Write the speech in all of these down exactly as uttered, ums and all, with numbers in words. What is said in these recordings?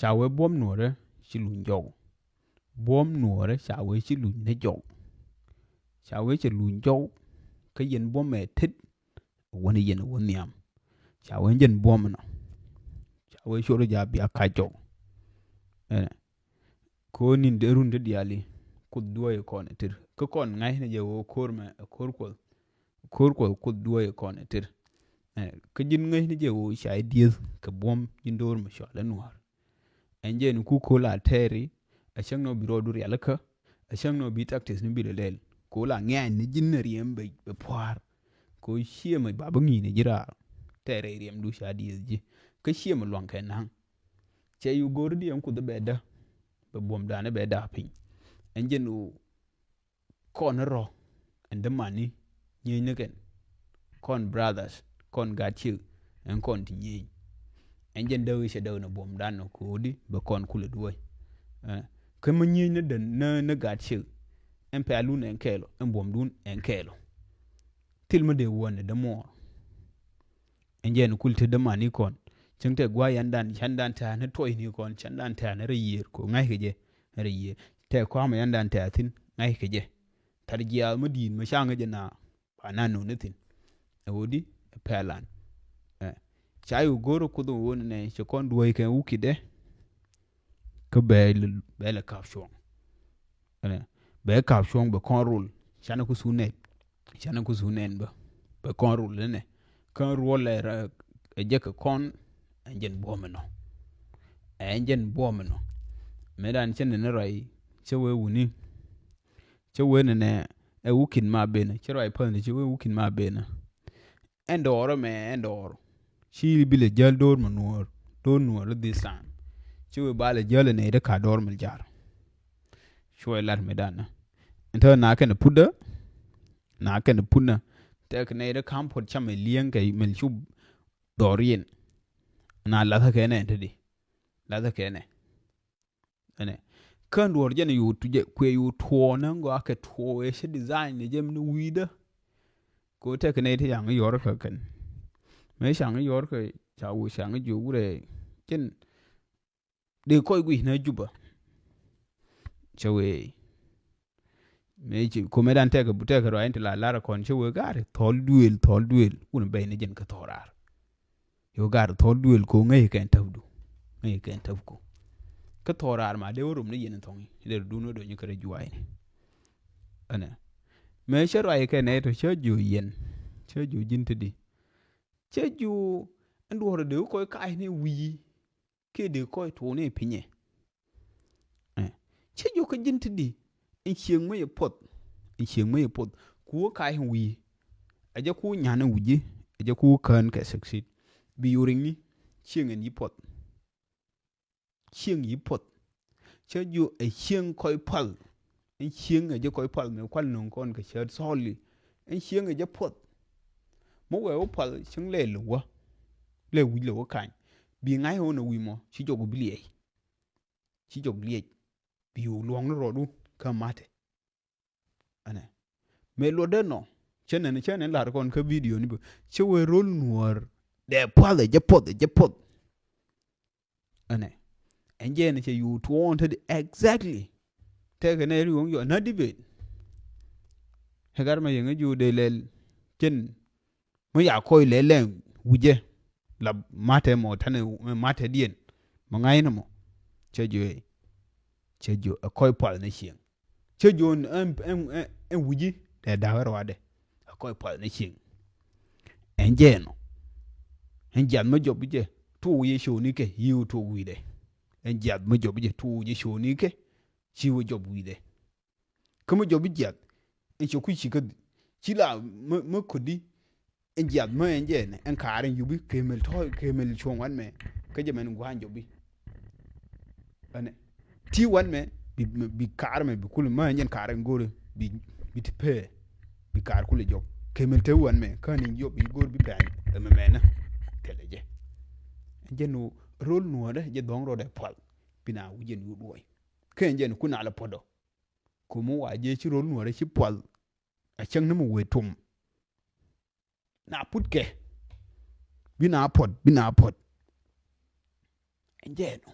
Ca wee buɔ̱m nuɔ̱ɔ̱rä ci luny jɔk. Buɔ̱m nuɔ̱ɔ̱rä ca wee ci luny ni jɔk. Ca wee cɛ luny jɔk. Kä yɛn buɔ̱m ɛ tet. Wä ni yɛn wä nhiam. Ca wee jɛn buɔ̱m nɔ. Ca wee cor ja̱ bia kac jɔk. Ɛnɛ. Ko̱o̱r ni̱n dee run ti diaali. Kuoth duɔ̱ɔ̱c kɔn ɛ tet. Kä kɔn ŋa̱cni jɛ wee ko̱o̱r mɛ ɛ ko̱o̱r Kuɔth. Ko̱o̱r Kuɔth, Kuoth duɔ̱ɔ̱c kɔn ɛ tet. Ɛ, kä ji̱n ŋäcni jɛ ɣöö ca i̱ dieth kɛ buɔ̱m ji̱n do̱r mi cɔal i̱ nuäär. Ɛn jɛ ni ku ko̱o̱l a tɛɛri, a cäŋ nɔ bi rɔɔdu rialikä, a cäŋ nɔ bi tactics ni bi lɛ lɛl. Ko̱o̱l a ŋɛ̈ɛ̈n ni ji̱n riɛm bɛ, bɛ pua̱a̱r. Ko̱o̱l ciëmɛ ba bi ŋi̱i̱n ji̱ raar. Tɛɛri riɛmdu ca dieth ji̱. Kä ciëmɛ luaŋ kɛ na̱ŋ. Cɛ yu go̱o̱r di ɛn Kuoth bɛ dä. Bɛ buɔ̱mdan bɛ dä piny. Ɛn jɛ ni ɣöö kɔn rɔ ɛn dämani nyieny ni kɛn. Kɔn brothers, kɔn gat ciek, ɛn kɔn ti nyieny. Ɛn jɛn däk cɛ däk ni buɔ̱mdan nɔ ko̱o̱di bɛ kɔn kulɛ duɔ̱ɔ̱c. Ɛ, kä mi nyieny ni dän ni, ni gat ciek, ɛn pɛlun ɛn kɛɛl ɔ, ɛn buɔ̱mdun ɛn kɛɛl ɔ. Thil mi dee wä ni dämuɔɔr. Ɛn jɛn kul te dämani kɔn. Cäŋ tɛ gua̱a̱c yandan, candan tɛ̈ɛ̈n ni tuɔcni kɔn, candan tɛ̈ɛ̈n ni rɛy yiëër, kɛ ɣöö ŋa̱ckɛ jɛ rɛy yiëër. Tɛ kɔa̱a̱mɛ yandan tɛ̈ɛ̈ thi̱n, ŋa̱ckɛ jɛ. Thar jiaath mi di̱i̱t mi ca ŋäc jɛ na, ba na nööŋni thi̱n. Ɛ ɣöö di, ɛ pɛlan. Ɛ, ca yɛ go̱o̱r Kuoth ɣöö nɛ, cɛ kɔn duɔ̱ɔ̱c kɛ wukitdɛ. Kä bɛ lɛ, bɛ lɛ ka̱p cuɔ̱ɔ̱ŋ. Ɛnɛ, bɛ ka̱p cuɔ̱ɔ̱ŋ bɛ kɔn rol. Canɛ ku thun nɛn. Canɛ ku thun nɛn bä. Bɛ kɔn rol ɛnɛ. Kä ruɔl ɛ rɛ, ɛ jɛ kɛ kɔn, ɛn jɛn buɔ̱m ɛnɔ. Ɛn jɛn buɔ̱m ɛnɔ. Mëëdan cɛ nɛn rɔy, cɛ wee wuni. Cɛ wee nɛnɛ, ɛ wukin ma benɛ. Cɛ rɔy päthni cɛ wee wukin ma benɛ. Ɛn dɔɔr ɛmɛ, ɛn dɔɔr. Ci bi lɛ jäl do̱r mi nuɔɔr. Do̱r nuɔɔr this time. Ci wee ba lɛ jäl ɛ nɛy ti ka dɔɔr mi jar. Cuɛ lat mi danɛ. Ɛn te na kɛn putdä. Na kɛn putnä. Tɛk nɛy ti kam puɔt cam ɛ li̱eŋ kɛ mil cup dhɔriɛn. Na lathä kɛnɛ ɛn te di. Lathä kɛnɛ. Ɛnɛ. Kään duɔ̱ɔ̱r jɛn yu tu jɛ kuɛ yu tuɔɔnä ŋɔ akɛ tuɔɔ ɛ cä design ni jɛ mi ni wi̱i̱dä. Ko tɛk nɛy ti caŋ yɔr kä kɛn. Mëë caŋ yɔr kä ca wu caŋ jiök wurɛ. Cin. Dee kɔc guic nä Jubä. Cä wee. Mëë ci, ko mëë dan tɛk, tɛk rɔa in ti la lar kɔn cä wee gari. Thɔl duëël, thɔl duëël. Wun bɛy ni jɛn kä thɔl raar. Yo gar thɔl duëël ko ŋäc kɛn täpdu. Ŋäc kɛn täpku. Kä thɔɔr raar ma dee wä rom ni yɛn thɔŋ i̱ dee rɔ dun wä dɔ̱ny kɛ rɛ juaacni. Ɛnɛ. Mëë cä ruac kɛ nɛy tɔ cä jiö yɛn. Cä jiö ji̱n te di. Cä jiö ɛn duɔ̱ɔ̱r dee wä kɔc kac ni wi̱i̱. Kiɛ dee kɔc tuɔɔk ni pinyɛ. Ɛ, cä jiök kä ji̱n ti di, in cieŋ mi yɛ puɔth, in cieŋ mi yɛ puɔth, ku wä kac in wi̱i̱, ɛ jɛ ku nyan in wi̱i̱, ɛ jɛ ku kään kɛ succeed. Bi yo̱o̱ riŋni, cieŋ in yi puɔth. Cieŋ yi puɔth. Cä jiök ɛ cieŋ kɔc pal, in cieŋ ɛ jɛ kɔc pal mi kual nöŋ kɔn kɛ cäät thɔɔli, in cieŋ ɛ jɛ puɔth. Mi wee wä pal cieŋ lɛ lɛ wä, lɛ wi̱c lɛ wä kany. Bi ŋa̱c ɣöö nɛ wi̱i̱ mɔ, ci jɔk bi liɛc. Ci jɔk liɛc. Bi wä luɔ̱ŋ ni rɔɔdu kä matɛ. Ɛnɛ. Mëë luɔtdɛ nɔ. Cä nɛn, cä nɛn lar kɔn kä video ni bä. Cä wee rol nuɔɔr. Dee puath ɛ jɛ puɔth, ɛ jɛ puɔth. Ɛnɛ. Ɛn jɛ ɛn cɛ yu tuɔɔn te di exactly. Tɛkɛ nɛ ri wɔŋ jɔ na debate. Ɛ gar mɛ yɛŋ ɛ ju dee lɛl. Cin. Mi ya kɔc lɛ lɛŋ wi̱cɛ la matɛ mɔ tanɛ matɛ diɛn mɔ ŋa̱cnɛ mɔ. Cɛ jiö ɛ cɛ jiö ɛ kɔc pual ni cieŋ. Cɛ jiö ɛn ɛn ɛn wi̱ci dɛ da̱k ɛ ruadɛ ɛ kɔc pual ni cieŋ. Ɛn jɛ ɛnɔ ɛn jiath mi jɔp jɛ tuɔɔk yɛ cio̱o̱ni kɛ yiëë wä tuɔɔk wi̱i̱dɛ. Ɛn jiath mi jɔp jɛ tuɔɔk yɛ cio̱o̱ni kɛ ci wä jɔp wi̱i̱dɛ. Kä mi jɔp bi jiath ɛn cɛ kui̱ ci kä ci la mi mi ködi. Ɛn jiath mi ɛn jɛ ɛn kaar ɛn yubi kemel tɔ̱ kemel cuɔ̱ŋ wan mɛ. Kä jɛ mɛn gua̱a̱ny jɔpi. Ɛn ti wan mɛ bi bi kaar mɛ bi kul mi ɛn jɛn kaar ɛn go̱o̱ri bi bi ti pee. Bi kaar kul jɔp kemel te wan mɛ kä ni jɔp bi go̱o̱r bi pɛn ɛmɛ mɛnä. Kɛlɛ jɛ ɛn jɛ nu rol nuɔ̱ɔ̱dɛ jɛ dhɔ̱ŋ rɔdɛ pual. Bi na wi̱c jɛn yu duɔ̱ɔ̱ny kä ɛn jɛn kun alɛ puɔ̱dɔ. Ko̱mi wa jiɛ ci rol nuɔrɛ ci pual. A cäŋ ni mi wee tum. Na putkɛ bi na puɔt bi na puɔt. Ɛn jɛ ɛnɔ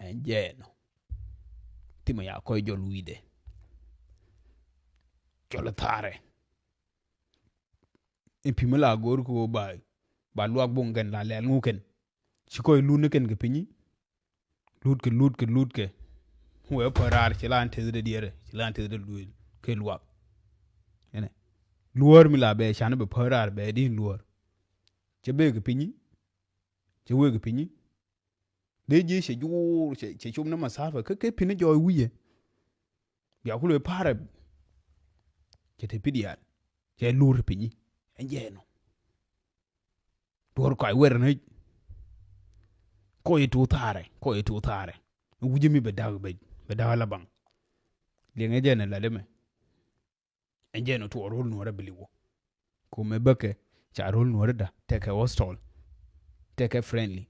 Ɛn jɛ ɛnɔ. Thimɛ ya kɔc jɔl wi̱i̱dɛ. Jɔl thaarɛ. Ɛn pi̱ mi la go̱o̱r kɛ ɣöö ba, ba luak buŋ kɛn la lɛl ŋu kɛn. Ci kɔc lut ni kɛn kɛ pinyi. Lutkɛ, lutkɛ, lutkɛ. Wee pär raar ci la ɛn teth dee diɛɛrɛ, ci la ɛn teth dee lueel kɛ luak. Ɛnɛ. Luɔ̱ɔ̱r mi la bɛ can bɛ pär raar bɛ din luɔ̱ɔ̱r. Cɛ bek kɛ pinyi. Cɛ wek kɛ pinyi. Dee ji̱ cɛ juur, cɛ, cɛ cop ni masafa, kä, kä pi̱ni jɔɔc wi̱cɛ. Bia ku luee pa̱a̱rɛ. Cɛ te pi̱ diaal. Cɛ luur pinyi. Ɛn jɛ ɛnɔ. Duɔ̱ɔ̱r kɔc wer ni. Kɔc ɛ tuut thaarɛ, kɔc ɛ tuut thaarɛ. Wi̱cɛ mi bɛ da̱k, bɛ, bɛ da̱k la baŋ. Liɛŋɛ jɛ ni lat ɛmɛ. Ɛn jɛ ni tuɔɔk ro̱l nuɔ̱ɔ̱rä bi li̱w wä. Kumɛ bäkɛ ca ro̱l nuɔ̱ɔ̱räda tekɛ hostile. Tekɛ friendly.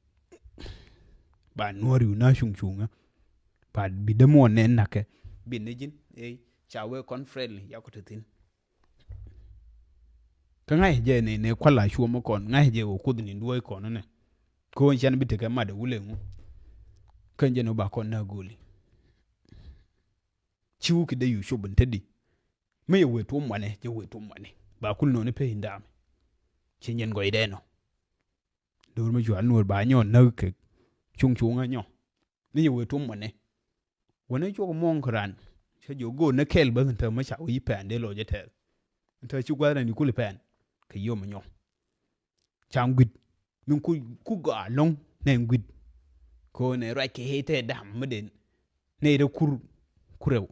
Ba nuɔ̱ɔ̱r yu na cuŋ cuŋä. Ba bi dämuɔn nɛn na̱kɛ. Bi ni ji̱n ëë ca wee kɔn friendly yakɔ te thi̱n. Kä ŋa̱c jɛ ni, ni kual a cuɔ̱m kɔn, ŋa̱c jɛ wä kuoth ni duɔ̱ɔ̱c kɔn nɛ. Ko̱n cɛn bi tekɛ mat ɛ wulɛ ŋu. Kän jɛ ni ba kɔn na go̱o̱li. Ci wä ki dee yu cop in te di. Mi yɛ wee tuɔm wanɛ, yɛ wee tuɔm wanɛ. Ba kul nɔni pee in daam. Ci nyɛn gɔy dee nɔ. Do̱r mi cual nuɔr ba nyɔ näk kɛ. Cuŋ cuŋ a nyɔ. Ni yɛ wee tuɔm wanɛ. Wanɛ cuɔk muɔŋ kɛ ran. Cɛ jɔ go̱o̱r ni kɛl bä in te mi ca wä yi pɛn dee lɔ jɛ tɛɛl. In te ci guath ran yi kul pɛn. Kɛ yom nyɔ. Ca ŋui̱t. Min ku, ku gɔaa lɔ̱ŋ nɛ ŋui̱t. Kɛ ɣöö nɛ ruac kɛ ɣee tɛ dam mi den. Nɛ rɛ kur, kurɛw.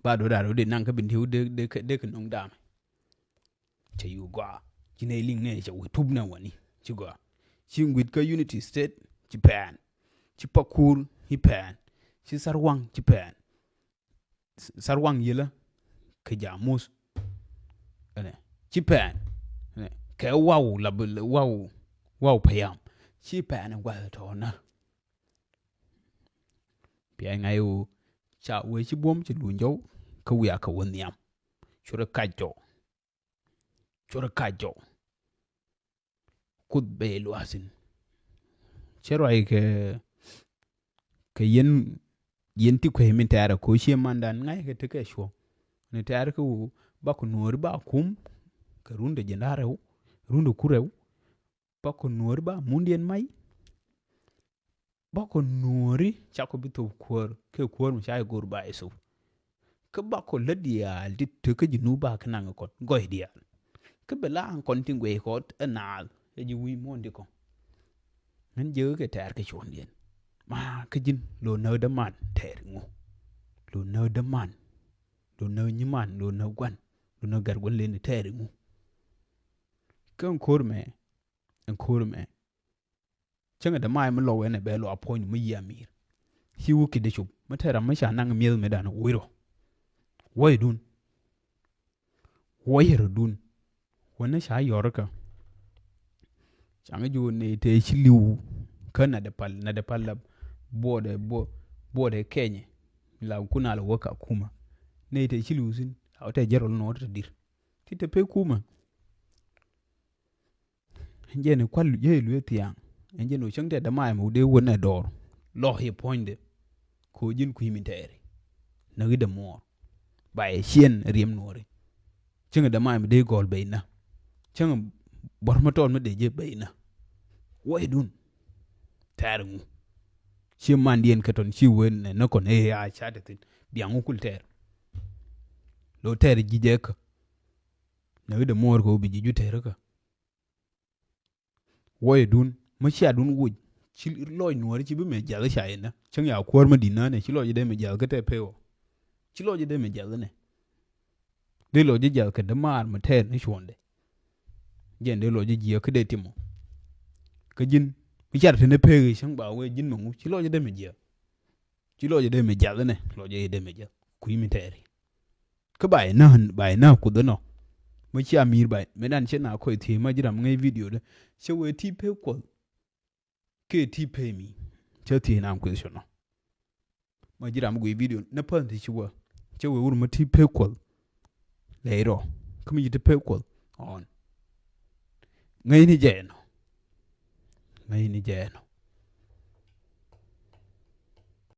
Ba do̱raar wä dee naŋ kä bin di̱w dee, dee, dee kɛ no̱ŋ dam. Cɛ yu gɔaa. Ci nɛ liŋ nɛ cɛ wee tup nɛ wani. Ci gɔaa. Ci ŋui̱t kä Unity State. Ci pɛn. Ci Pakur. Ci pɛn. Ci Sarwaŋ. Ci pɛn. Sarwaŋ yilä kɛ jamus. Ɛnɛ ci pɛn. Ɛnɛ kɛ waw la bi waw, waw payam. Ci pɛn guath tɔɔna. Pia ŋa̱c wu ca wee ci buɔ̱m ci luny jɔw kä wiak kɛ wä nhiam. Curɛ kac jɔw. Curɛ kac jɔw. Kuoth bɛ lua̱thin. Cɛ ruac kɛ, kɛ yɛn, yɛn ti kuec min tɛ̈rɛ ko̱ cie mandan ŋa̱ckɛ tekɛ cuɔ̱ŋ. Ni tɛ̈r kɛ wu bakɔ nuɔ̱ɔ̱ri ba kum kɛ rundɛ jiɛn da̱rɛw, rundɛ kurɛw. Bakɔ nuɔ̱ɔ̱ri ba mundiɛn mac. Bakɔ nuɔ̱ɔ̱ri cakɔ bi thop kuäär kɛ kuäär mi ca i̱ go̱r ba i̱ thop. Kä bakɔ lät diaal ti tekä ji̱ nu ba kä naŋ kɔn gɔy diaal. Kä bɛ la an kɔn ti guɛy kɔt ɛ naath ɛ ji̱ wi̱i̱ muɔ̱ɔ̱n ti kɔn. Ŋän jiäk kɛ tɛɛr kɛ cuɔ̱ndiɛn. Ma kä ji̱n lo̱ näk däman tɛɛr iŋu. Lo̱ näk däman. Lo̱ näk nyiman, lo̱ näk gua̱n. Lo̱ näk gɛr gua̱n leni tɛɛr iŋu. Kä ɛn ko̱r mɛ, ɛn ko̱r mɛ. Cäŋɛ dämaay mi lɔw ɛn ɛ bɛ lɔ a puɔ̱ny mi yiëë ami̱i̱r. Ci wä ki̱t dee cop mi tɛɛr ram mi ca naŋ mi̱eth mi dan wuɔ̱c rɔ. Wuɔ̱cdun. Wuɔ̱c rɔ̱dun. Wänä ca yɔr kä. Caŋ ji̱ wä nɛy tëë ci li̱w kä na dee pal, na dee pal la buɔdɛ, buɔ-, buɔdɛ kɛnyɛ. La kun a la wä ka kumä. Nɛy tëë ci li̱w thi̱n. A wä tɛɛ jɛ rɔl nɔɔt te di̱r. Ti te pek kumä. Ɛn jɛn i̱ kual jɛ i̱ luee thia̱a̱ŋ. Ɛn jɛn i̱ cäŋ tɛt dämaay mɛ wut dee wän ɛ dɔɔr. Lɔk i̱ puɔ̱nydɛ. Ko̱ ji̱n kui̱ min tɛɛri. Näk i̱ dämuɔɔr. Ba yɛ ciɛn riɛm nuɔɔri. Cäŋ dämaay mɛ dee gɔl bɛy nä. Cäŋ buɔ̱r mɛ tɔɔt mɛ dee jɛ bɛy nä. Wuɔcdun. Tɛɛr ŋu. Ci mandiɛn kɛ tɔn ci wen nɛ nä kɔn ëë a ca te thi̱n. Biaŋ wä kul tɛɛr. Lo̱ tɛɛr ji̱ jɛ kä. Näk i̱ dämuɔɔr kɛ wä bi ji̱ ju tɛɛr kä. Wuɔcdun mi ciatdun woc ci lɔc nuɔɔri ci bi mɛ jiath ca inä cäŋ ya kuäär mi di̱t nä nɛ ci lɔc dee mɛ jiath kä tɛ pek ɔ. Ci lɔc dee mɛ jiath nɛ. Dee lɔc jiath kɛ dämaar mi tɛɛr ni cuɔ̱ndɛ. Jɛn dee lɔc jiäk kä dee timɔ. Kä ji̱n mi car te ni pek cäŋ ba wee ji̱n mɛ ŋu ci lɔc dee mɛ jiäk. Ci lɔc dee mɛ jiath nɛ lɔc dee mɛ jiath kui̱ mi tɛɛri. Kä ba inä, ba inä kuoth inɔ. Mä cia mi̱i̱r ba, mɛ dan cɛ na kɔc thiec mä ji̱ ram ŋäc video dä. Cɛ wee ti pek kuɔth. Kɛ ti pek mi. Cɛ thiec na kueth cɛ nɔ. Mä ji̱ ram guic video nä päth ti ci wä. Cɛ wee wur mä ti pek kuɔth. Lɛ irɔ. Kä mi ji̱ ti pek kuɔth. Ɔn. Ŋäcni jɛ ɛnɔ. Ŋäcni jɛ ɛnɔ.